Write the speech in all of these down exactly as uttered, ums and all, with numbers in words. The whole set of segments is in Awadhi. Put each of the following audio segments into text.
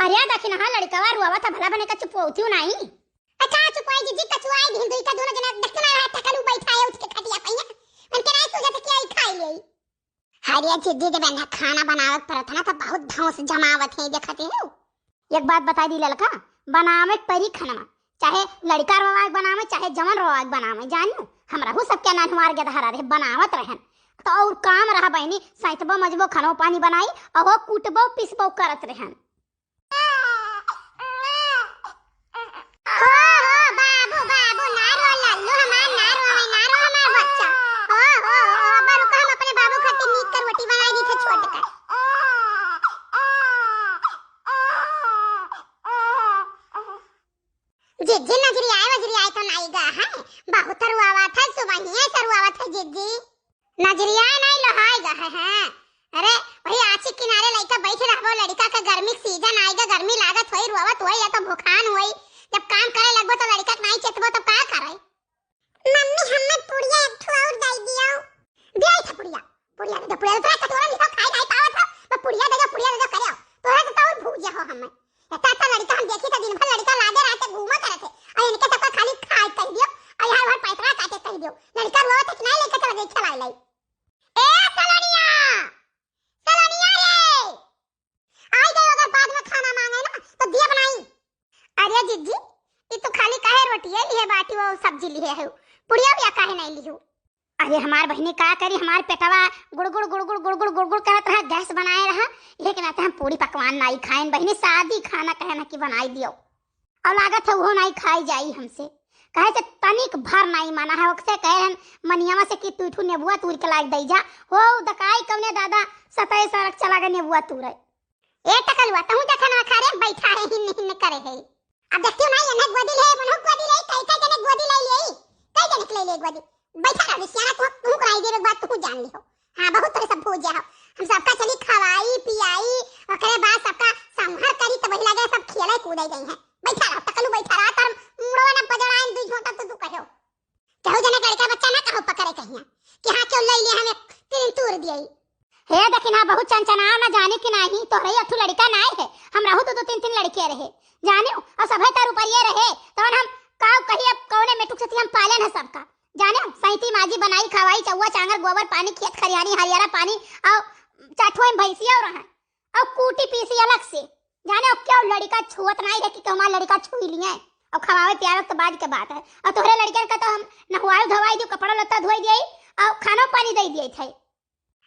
अरे देखी ना, लड़कवा रोवत है, भला बने का चुपौतियो नाई। अच्छा चुपाई जीजी, कचुआई दिन दुई का दोनों जना देखते ना रहा, टकलू बैठा है उठ के खटिया पहिया। उनके नाई सूझत कि आई खाई लेई। अरे जीजी, जब इन्हें खाना बनावे के पड़त है ना, तो बहुत धौंस जमावत है, देखते हो। एक बात बताई दी ललका, बनावे के परी खाना, चाहे लड़का रोवा के बनावे, चाहे जवन रोवा के बनावे, जानियो, हमरा हु सबके नानवार के धारा रहे, बनावत रहन। तो और काम रहा बहिनी, सैतबो मजबो, खानो पानी बनाई, और वो कूटबो पीसबो करत रहन। ओ हो, बाबू, बाबू, ना रो लल्लू हमार, ना रो, ना रो हमार बच्चा। ओ हो, ओ, अब रुको, हम अपने बाबू खातिर नीक कर रोटी बनाई दी थे छोट कर। जीजी, नजरियाए वजरियाए तो नाई गा है, बहुत रुआवत है, सुबहिए से रुआवत है जीजी। नजरिया नाई लोहाई गा है, हैं? अरे, वही आची किनारे लइका बैठ रहबो, लड़का के गर्मी के सीजन आएगा, गर्मी लागत होई, रोवत होई या तो भुखान होई। जब काम करे लगबो तो लड़का के नाई चेतबो तो का करे? मम्मी, हमें पुड़िया एक ठो और दे दियो। दिया था पुड़िया, पुड़िया दे दो, पुड़िया दे दो, तोरा कटोरा लिखो, खाई नाई पावत हो, बस पुड़िया दे दो, पुड़िया दे दो करे हो। तोरा से तो और भूजे हो हमें। इतना तो लड़का हम देखी तो दिन भर लड़का लागे रहते घूमा करते, और इनके सबका खाली खाए कह दियो, और यहाँ भर पैसा काटे कह दियो। लड़का रोवत है कि नाई, लड़का चला गई खिलाई लाई। ए सलोनिया, सलोनिया रे, आई गयो, अगर बाद में खाना मांगे ना तो दिया बनाई। अरे जीजी, ये तो खाली काहे रोटिए लिए बाटी, वो सब्जी लिए है, पुड़िया उड़िया काहे नहीं लियो? अरे हमार बहिनी का करी, हमार पेटवा गुड़गुड़ गुड़गुड़ गुड़गुड़ गुड़गुड़ करत रहा, गैस बनाए रहा, ये के नाते हम पूरी पकवान नाई खाएन बहिनी, सादी खाना कहे ना कि बनाई दियो। और लागत है वो नाई खाई जाई हमसे, कहे से तनिक भर नाई माना है, ओकसे कहे हम मनियावा से कि तू ठू नेबुआ तूर के लाग दई जा। हो दकाई कौने दादा, सतय सड़क चला गए नेबुआ तूरे। ए टकलुआ, तहूँ जा खाना खा रे, बैठा है, हिन्न हिन्न करे है। अब देखती हूँ ना, ये ना गोदी ले, मनहु गोदी ले, कई कई जने गोदी ले ले, कई जने के ले ले गोदी। बैठा रहो, सियाना, तू, तू कराई दे, एक बात तू जान लिहो। हाँ, बहुत तोरे सब भूज जाओ। हम सबका चली खवाई, पियाई, ओकरे बाद सबका संहार करी, तो वही लगे सब खेले कूदे गई हैं। बैठा रहो, टकलू बैठा रहा, तर मुड़वा ना पजड़ाइन, दुई झोंटा तो तू कहो। केहू जने के लड़का बच्चा ना कहो पकड़े कहिया कि हाँ, क्यों ले लिए, हमें तीन तूर दिए। हे दखिना, बहुत चंचनाव ना जाने कि नाही, तोहरे अठू लड़का नाय है, हम रहू तो दो तीन तीन लड़के रहे, जाने हो, और सभे तर ऊपर ये रहे, तवन हम काव कही, अब कौने मेटुक से हम पाले ना सबका, जाने हो, सैती माजी बनाई खवाई, चौवा चांगर, गोबर पानी, खेत खरियानी, हरियारा पानी, और चाठुआ में भैंसिया और रहा, और कूटी पीसी अलग से, जाने हो, क्यों लड़का छुअत नाय है कि हमारा लड़का छुई लिए, और खवावे पियावे तो बाद के बात है, और तोहरे लड़के का तो हम नहवाई धोवाई दियो, कपड़ा लत्ता धोई दिए, और खानो पानी दे दिए थे।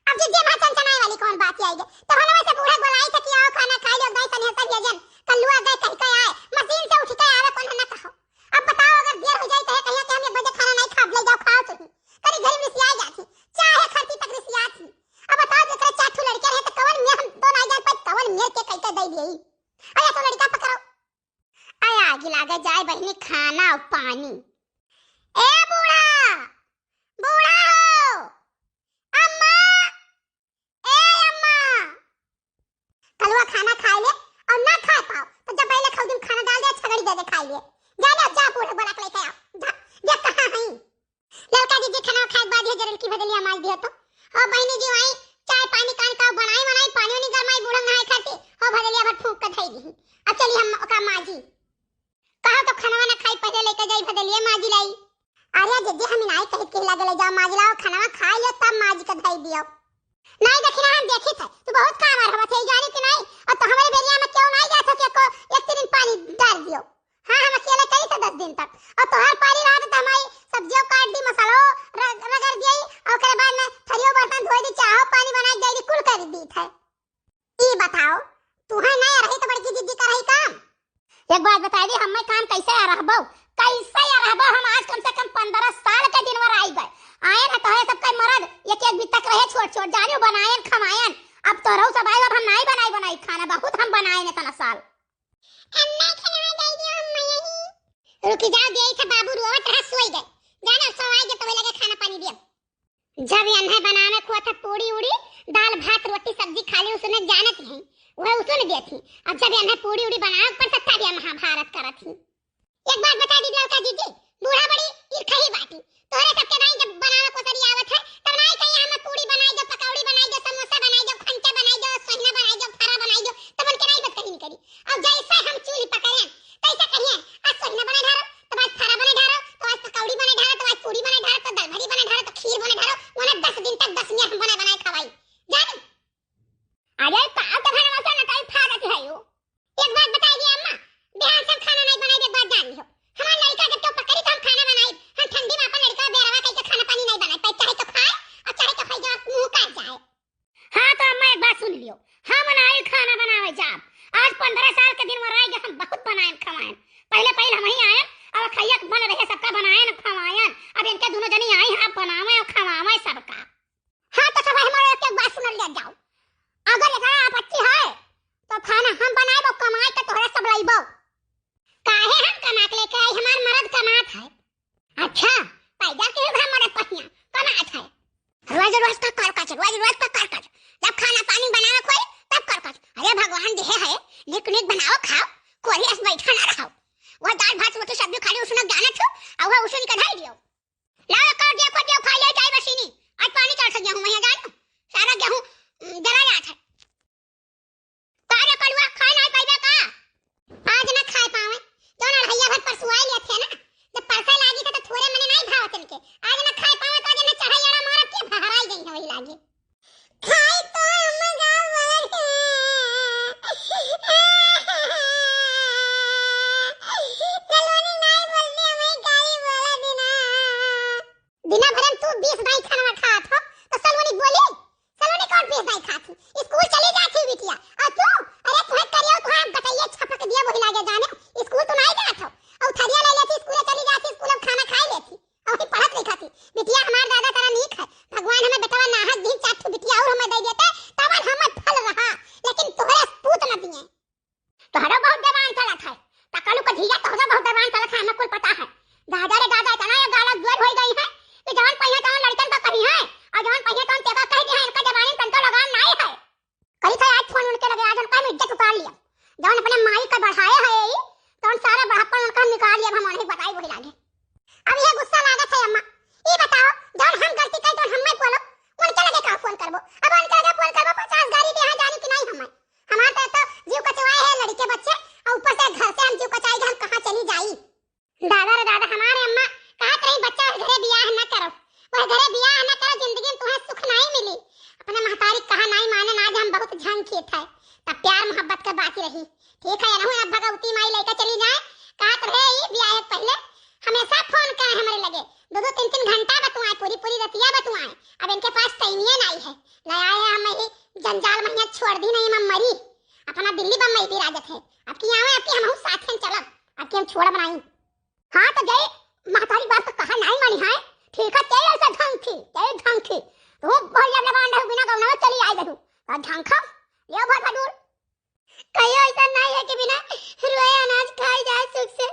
अब जीजी, हमार चनचनाए वाली कौन बात आई गई? तो हम वैसे बूढ़ा बोलाई थे कि आओ खाना खाई लो, गैस अनहेसा भेजन, कल्लुआ गए कह के आए, मशीन से उठ के आवे कौन है ना कहो। अब बताओ, अगर देर हो जाई तो कहिया कि हम एक बजे खाना नहीं खाब, ले जाओ खाओ तुम। करी घर में रिसिया जाती, चाहे खरती तक रिसिया थी। अब बताओ, जेकरे चार ठो लड़के रहे तो कवन में हम दो नाई जान पाई, कवन में के कह के दे दिए। अरे तो लड़का पकड़ो। आय आगी लागे जाए बहिनी खाना और पानी। ए बूढ़ा, बूढ़ा हो, अम्मा, ए अम्मा, कलुआ खाना खाए ले और ना खाए पाओ तो जब पहले खाओ दिन खाना डाल दे, छगड़ी दे दे खाए ले। जा ले, जा बूढ़ा बोला के लेके आओ, जा, देख कहाँ है। ललका जीजी खाना खाए के बाद ये जरल की भदलिया माज दिया तो। हो बहिनी जी, आई चाय पानी कान का बनाई बनाई, पानी उनी गरमाई, बूढ़ा नहाए खाती। हो भदलिया भर फूंक के धई दी। अब चली हम ओका माजी। कहा तो खाना वाना खाई पहले लेके जाई भदलिया माजी लाई। अरे जीजी, हम नाई कहित के लगे ले जाओ माजी लाओ, खाना खाई लो तब माजी के धई दियो। नाई देखी ना, हम देखी थे, तू बहुत काम आ रहा थे, जाने कि नाई? और तो हमारे बेरिया में क्यों नाई जात हो कि एको एक तीन दिन पानी डाल दियो। हाँ, हम अकेले करी थे दस दिन तक। और तोहर पारी रहत त हमारी सब्जियों काट दी, मसालो र-, रगड़ दिए, और ओकरे बाद में थरियो बर्तन धोए दी, चाहो पानी बनाए दे दी, कुल कर दी थे। ई बताओ, तुहे ना रही तो बड़की जीजी का रही काम? एक बात बताई दी, हमें काम कैसे आ रहबो? कैसे आ रहबो? हम आज कम से कम पन्द्रह साल के दिन वर आई गए। आए ना तोहरे सबके मरद एक एक बित्तक रहे छोट छोट, जानियो बनायन खमायन। अब तोहरो सब आए, अब हम नाई बनाई बनाई खाना, बहुत हम बनाए ने तना साल। अम्मा, खाना दे दियो, अम्मा यही। रुकी जाओ, दिया था बाबू रोवत रहा, सोई गए। जाना, सो आए, जब तो लगे खाना पानी दिया। जब यन्हे बनावे को था पूड़ी उड़ी, दाल भात रोटी सब्जी खाली उसने जानत ही, वह उसने दिया थी। अब जब यन्हे पूड़ी उड़ी बनावे पर सत्ता दिया महाभारत करत ही। एक बात बता दी लड़का जीजी, बूढ़ा बड़ी ईर्खा ही बाटी। तोहरे सबके नाई जब बनावे को सरी आवत है, तब नाई कहिए हमें पूड़ी बनाई दो, पकौड़ी बनाई दो, समोसा बनाई दो, खंचा बनाई दो, सोहिना बनाई दो, फरा बनाई दो, तब उनके नाई बस कहीं नहीं करी। अब जाई अरे, काव के भनवा से नटाई फाड़त है यो। एक बात बताई दी अम्मा, बिहान से हम खाना नहीं बनाई, एक बात जान लियो। हमार लड़का जब केहू पकड़ी तो हम खाना बनाई, हम ठंडी में अपन लड़का बेरवा कइके खाना पानी नहीं बनाई, चाहे तो खाए और चाहे तो खाई जाओ, मुंह काट जाए। हाँ, तो अम्मा, एक बात सुन लियो, हम नाई खाना बनावे जाब। आज पन्द्रह साल के दिन में रह गए, हम बहुत बनाएन खवाएन। पहले, पहले हम ही आएन, अब खैया के मन रहे, सबका बनाएन खवाएन। अब इनके दोनों जनी आई हैं, अब बनावे और खवावे सबका। हाँ, तो सब हमारे एक, एक बात सुन ले जाओ, अगर एकरा आपत्ति है, तो खाना हम बनाएब, कमाए के तोहरा सब लइबो। काहे हम कमा के लेके आई, हमार मरद कमात है। अच्छा, पैदा के घर मरद पहिया कमात है। रोज रोज का करकच, रोज रोज का करकच। जब खाना पानी बनावे कोई, तब करकच। अरे भगवान दिहे है, निक निक बनाओ खाओ, कोरी अस बैठा ना रहो। वो दाल भात रोटी सब्जी खाली उसने जाने छो, और वो उसे निकल दियो। लाओ एक और देखो, देखो, खा ले जाए बसीनी। आज पानी चढ़ गया हूँ मैं जानो, सारा गेहूं, उम, जला जात है। का रे कलुआ, खाए नाई पाइबे का? आज ना खाए पावे। जौन अढ़ैया भर परसुआई लेत है ना, जब परसे लागी थे तो थोड़े मने नाई भावत इनके। आज ना खाए पावे तो आज ना चढ़ाई अड़ा मारब के भहराई गई है वही लागी। खाई तो हम गाँव वाला के। कलवानी नाई बोलने हमें गाली बोला बिना। दिना भर में तू बीस दाई खाना खात हो, तो सलोनी बोली? सलोनी कौन बीस दाई खात थी? स्कूल चली जात थी बिटिया। और तू, अरे तुहे करियो, तुहे हम बताइए छपक दिया वही लागे जाने। स्कूल तो नहीं जात हो। और थरिया ले लेती, स्कूल चली जाती, स्कूल में खाना खाई लेती। और ही पढ़त लिखत थी। बिटिया हमार दादा तारा नीक है। भगवान हमें बेटवा नाहक दिन चार ठो बिटिया और हमें दे देते, तब हमें फल रहा। लेकिन तोहरे पूत न दिए। तोहरो बहुत जबान चलत है। तकलू के धिया तोहरो बहुत जबान चलत है, हमें कुल पता है। दादा रे दादा, इतना ये गालक जोर होई गई है कि जवन पहिया तवन लड़कन का कही है और जवन पहिया तवन तेका कह दी है, इनका जबानी तन तो लगाम नाई है। करी थे आज फोन उनके लगे, आज उनका हम इज्जत उतार लिया। जवन अपने माई का बढ़ाए है ई, तवन सारा बढ़ापन उनका हम निकाल लिया, हम उन्हें बताई वही लागे। अब ये गुस्सा लागत है अम्मा। ई बताओ, जौन हम गलती करी, तौन हम्मे बोलो, उनके लगे का फोन करबो? अब उनके लगे फोन करबो, पचास गारी दे, यहाँ जानी कि नहीं हम्मे? हमार तो, तो जीव कचवाए है लड़के बच्चे, और ऊपर से घर से हम जीव कचाई के हम कहाँ चली जाई? दादा रे दादा, हमारे अम्मा कहत रही, "बच्चा, वह घरे बियाह न करो, वह घरे बियाह न करो, जिंदगी में तुम्हें सुख नहीं मिली।" अपने महतारी कहा नहीं माने, आज हम बहुत झंखी थे, तब प्यार मोहब्बत का बात ही रही। ठीक है, रहूं अब भगवती माई लेकर चली जाए, कहत रहे, "ई बियाह के पहले हमेशा फोन करे हमरे लगे, दो दो तीन तीन घंटा बतुआए, पूरी पूरी रतिया बतुआए।" अब इनके पास टाइमिए नहीं है, ले आए हम ही जंजाल महिया छोड़ दी नहीं, हम मरी, अपना दिल्ली बम्बई बिराजत है। अब की आवे, अब की हमहू साथन चलब, अब की हम छोड़ब नहीं। हाँ, तो जय महतारी बात तो कहा नहीं मानी है। ठीक है, तेरे ऐसा झंखी, तेरे झंखी। तू बहुत जब लबान रहू बिना गौना में चली आई रहू। और झंखा, ये भर भडूर। कहियो ऐसा नहीं है कि बिना रोए अनाज खाए जाए सुख से।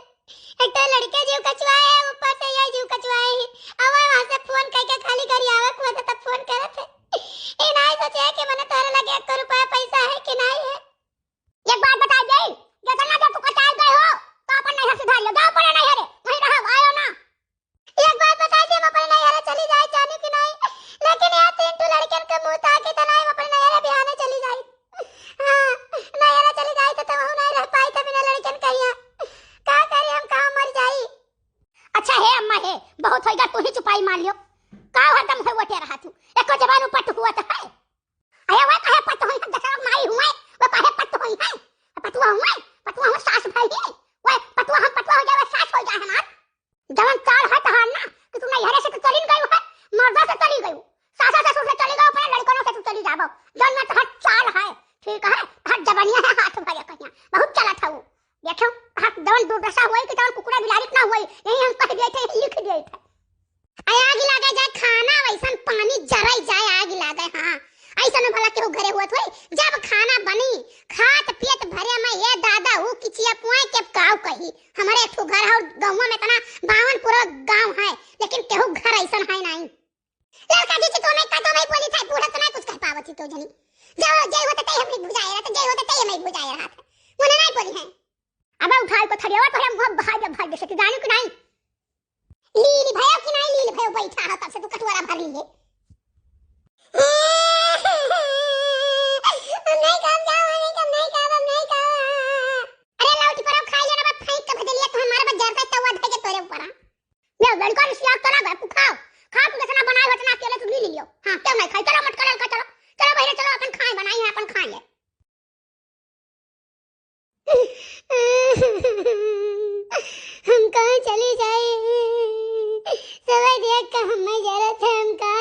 एक तो लड़के जीव कचवाए है, ऊपर से ये जीव कचवाए है। अब वहाँ से फोन करके खाली करी आवे, कुआ से तब फोन करत है। ये नहीं सोचे है कि मने तोहरे लगे एक रुपया पैसा है कि नहीं है। एक बात बताई दे, जितना देर तू कटाई गए हो, तो अपन नैहर सुधार लो, जाओ अपने नैहरे, वहीं रहो, आयो ना। एक बात बताई दे, हम अपने नैहरे चली जाए, जाने की नहीं, लेकिन यार तीन ठो लड़कन के मुंह ताके तो नहीं, हम अपने नैहरे बिहाने चली जाई। हाँ, नैहरे चली जाई तो तुम नहीं रह पाई, तो बिना लड़कन कहिया का करी हम, कहाँ मर जाई। अच्छा हे अम्मा हे, बहुत होइगा, तू ही चुपाई मार लियो। का हरदम है वटे रहा तू, एको जबान ऊपर तो हुआ तो है। अरे वह काहे पत होई है, दशरथ माई हुए, वह काहे पत होई है? पतुआ हुए, पतुआ हुए सास भाई ही, वह पतुआ हम पतुआ हो जाए, वह सास हो जाए हमार। जवन चाल है तहार ना, कि तू नैहरे से तो चली गई है, मर्दा से चली गई, सासा ससुर से चली गई, अपने लड़कनों से तू चली जाबो, जौन में तहार चाल है, ठीक है, तहार जबनिया है हाथ भरे कहिया, बहुत चलत है वो। देखो, हाथ जवन दुर्दशा हुई कि जवन कुकुरा बिलारी ना हुई, यही हम कह दिए थे, लिख दिए थे। आय आग लागे जाए खाना, वैसन पानी जराई जाए, आग लागे, हाँ। ऐसन भला केहू घरे हुआ थोड़ी, जब खाना बनी, खात पियत भरे में, ये दादा, वो किचिया पुआए के काव कही। हमारे एक ठो घर है और गाँव में इतना बावन पूरा गाँव है, लेकिन केहू घर ऐसन है नहीं। लड़का जी, तो मैं का तो मैं बोली था, बूढ़ा तो नहीं कुछ कह पावत थी तो जनी। जाओ, जय होते तय हमें बुझाए रहा, तो जय होते तय हमें बुझाए रहा था। वो नहीं बोली है। अबे उठाओ को थरियावा, तोहरे मुंह बहार दे, भाग दे से, तू जानू कि नहीं? लील भयो कि नहीं लील भयो, बैठा हो तब से तू कटोरा भर लिए। नहीं काम जाओ, नहीं काम, नहीं काम, नहीं काम। अरे लौटी पर खाई लेना, बस फेंक के भजलिया तो हमारे बस जरता तवा धके तोरे ऊपर। ले लड़का ने सियाक तो ना गए, तू खाओ। खा तू जितना बनाए हो उतना अकेले तू ले लियो। हाँ, क्यों नहीं खाई? चलो मटका लड़का, चलो। चलो बहरे चलो, अपन खाए बनाई है, अपन खाए ले। हमें जरूरत है उनका।